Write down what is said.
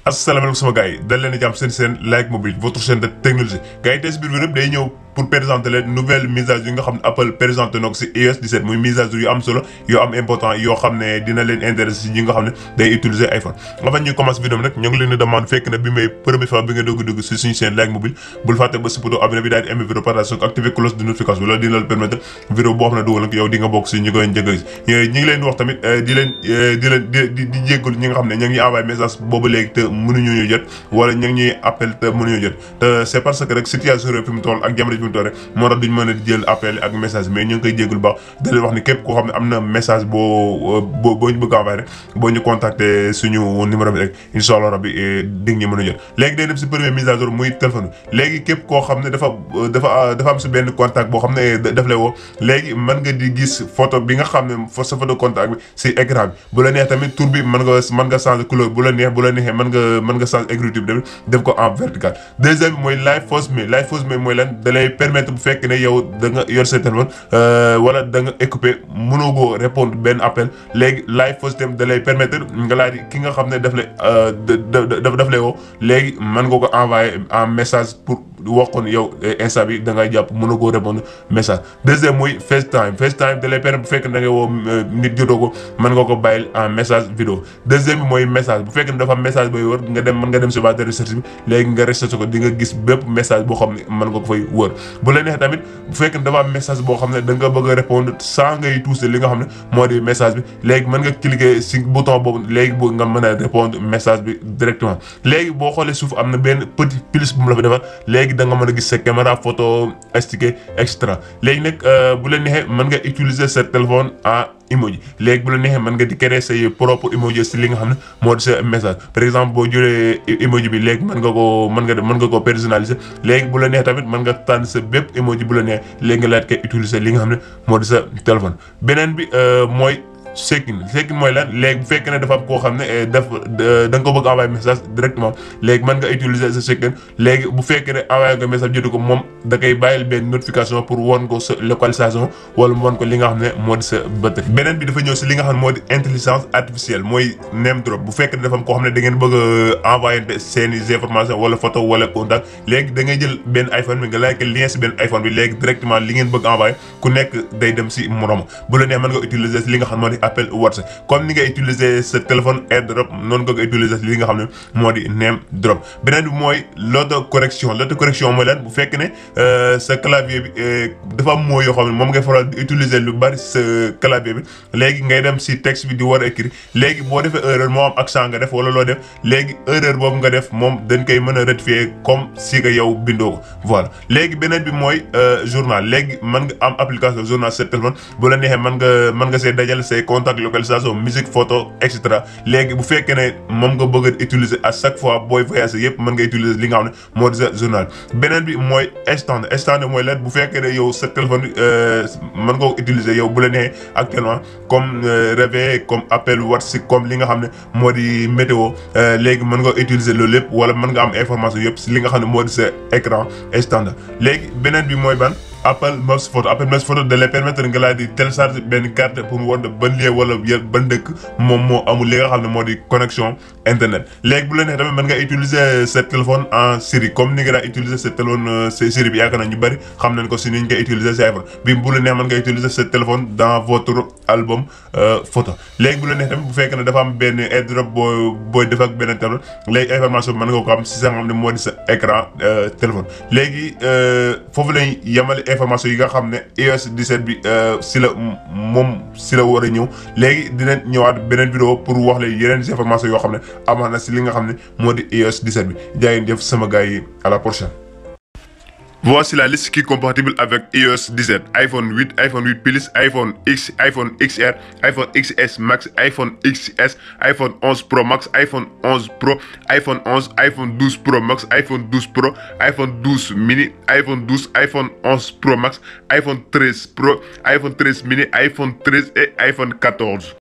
asalaamaaleykum sama gars yi dal leen a jàmm seen Like Mobile votre chaîne de technologie gars yi tey si biir bi day ñëw pour présenter leen nouvelle mise à jour yi nga xam ne Apple présenté na ko si iOS 17 muy mise à jour yu am solo yoo am important yoo xam ne dina leen intéressé si ñi nga xam ne day utiliser iPhone. avant ñuy commencer vidéo bi nag ñoo ngi leen di demande fekk na bi may première fois bi nga dugg si suñu chaîne Like Mobile bul fàtte ba si poto abonné bi daal di aimer vidéo partage ak activer cloche de notification loolu dina la permettre vidéo boo xam ne dugal nag yow di nga bokk si ñi koy njëkk ñi ngi leen di wax tamit di jéggul ñi nga xam ne ña ngi envoyé message boobu léegi te mënuñu ñu jot wala ña ngi ñuy appel te mënuñu jot te c'est parce que rek situation fi mu toll ak jamono fi mu toll rek moo tax duñ mën a jël appel ak message mais ñu ngi koy jéggul baax da leen wax ni képp koo xam ne am na message boo ñu bëgg envoyé rek boo ñu contacter suñu numéro bi rek incha allah rabbi di nga ñu mën a jot léegi day dem si première mise à jour muy téléphone bi léegi képp koo xam ne dafa am si benn contact boo xam ne daf lay woo léegi mën nga di gis photo bi nga xam ne sa photo contact bi si écran bi bu la neex tamit tur bi mën nga changer couleur bu la neexee mën nga changer écriture bi def ko en vertical. deuxième bi mooy Live Voice Mail mooy lan da lay permettre bu fekk ne yow da nga yor sa téléphone wala da nga équipé mënoo koo répondre benn appel léegi Live Voice tam da lay permettre nga laaj ki nga xam ne daf lay woo léegi mën nga ko envoyer en message pour wax ko yow instant bi da ngay jàpp mënoo koo répondre message. deuxième mooy FaceTime da lay permettre bu fekk ne da ngay woo nit jotoo ko mën nga ko bàyyil en message vidéo. deuxième bi mooy message bu fekkee ne dafa am message booy wër mën nga dem si barre de recherche bi léegi nga recherche ko di nga gis bépp message boo xam ne mën nga ko fay wër. bu la neexee tamit bu fekkee ne dafa am message boo xam ne da nga bëgg a répondre sans ngay toucher li nga xam ne moo di message bi léegi mën nga cliquer si bouton boobu léegi boo nga mën a répondre message bi directement. léegi boo xoolee suuf am na benn petit plus bu mu la fa defal léegi da nga mën a gis sa caméra photo stické extra léegi nag bu la neexee mën nga utiliser sa téléphone en emoji léegi bu la neexee mën nga di créer say propre emoji si li nga xam ne moo di sa message par exemple boo jëlee emoji bi léegi mën nga ko personnaliser léegi bu la neexee tamit mën nga tànn sa bépp emoji bu la neexee léegi nga laaj koy utiliser li nga xam ne moo di sa téléphone. beneen bi mooy Sekin mooy lan léegi bu fekkee ne dafa am koo xam ne da nga ko bëgg envoyer message directement léegi mën nga utiliser sa Sekin léegi bu fekkee ne envoyer nga message jotu ko moom da koy bàyyil benn notification pour won ko sa localisation wala mu won ko li nga xam ne moo di sa batterie. beneen bi dafa ñëw si li nga xam ne moo di intelligence artificielle mooy name drop bu fekkee ne dafa am koo xam ne da ngeen bëgg a envoyer seen information wala photo wala contact léegi da ngay jël benn iPhone bi nga like lien si benn iPhone bi léegi directement li ngeen bëgg envoyer ku nekk day dem si morom bu la neex mën nga utiliser si li nga xam ne moo di appel WhatsApp comme ni nga utiliser sa téléphone AirDrop noonu nga ko utiliser li nga xam ne moo di name drop. beneen bi mooy l'autocorrection mooy lan bu fekk ne sa clavier bi dafa am moo yoo xam ne moom ngay faral di utiliser lu bari sa clavier bi léegi ngay dem si texte bi di war a écrire léegi boo defee erreur moo am accent nga def wala loo def léegi erreur boobu nga def moom dañ koy mën a rectifier comme si nga yow bindoo ko voilà. léegi beneen bi mooy journal léegi mën nga am application journal sa téléphone bu la neexee mën nga see dajal say contact localisation musique photo et cetera léegi bu fekkee ne moom nga bëgg a utiliser à chaque fois booy voyager yëpp mën nga utiliser li nga xam ne moo di sa journal. beneen bi mooy stand mooy lan bu fekkee ne yow sa téléphone bi mën nga ko utiliser yow bu la neexee actuellement comme réveil comme appel WhatsApp comme li nga xam ne moo di météo léegi mën nga utiliser loolu lépp wala mën nga am information yëpp si li nga xam ne moo di sa écran standard. léegi beneen bi mooy ban Apple Maps Photo da lay permettre nga laa di télécharger benn carte pour mu war ban lieu wala ban dëkk moom moo amul li nga xam ne moo di connexion internet. léegi bu la neex tamit mën nga utiliser sa téléphone en Siri comme ni nga daa utiliser sa téléphone Siri bi yaakaar naa ñu bëri xam nañ ko si ni ñu koy utiliser sa iPhone bi bu la neex mën nga utiliser sa téléphone dans votre album photo. léegi bu la neex tamit bu fekkee ne dafa am benn AirDrop booy def ak benn téléphone léegi information bi mën nga ko am si sa nga xam ne moo di sa écran téléphone. léegi foofu lañ yemale information yi nga xam ne iOS 17 bi si la war a ñëw léegi dinañ ñëwaat beneen vidéo pour wax la yeneen information yoo xam ne amaan na si li nga xam ne moo di iOS 17 bi jaa ngeen jëf sama gars yi à la prochaine. Voici la liste qui est compatible avec iOS 17. iPhone 8, iPhone 8 Plus, iPhone X, iPhone XR, iPhone XS Max, iPhone XS, iPhone 11 Pro Max, iPhone 11 Pro, iPhone 11, iPhone 12 Pro Max, iPhone 12 Pro, iPhone 12 Mini, iPhone 12, iPhone 11 Pro Max, iPhone 13 Pro, iPhone 13 Mini, iPhone 13 et iPhone 14.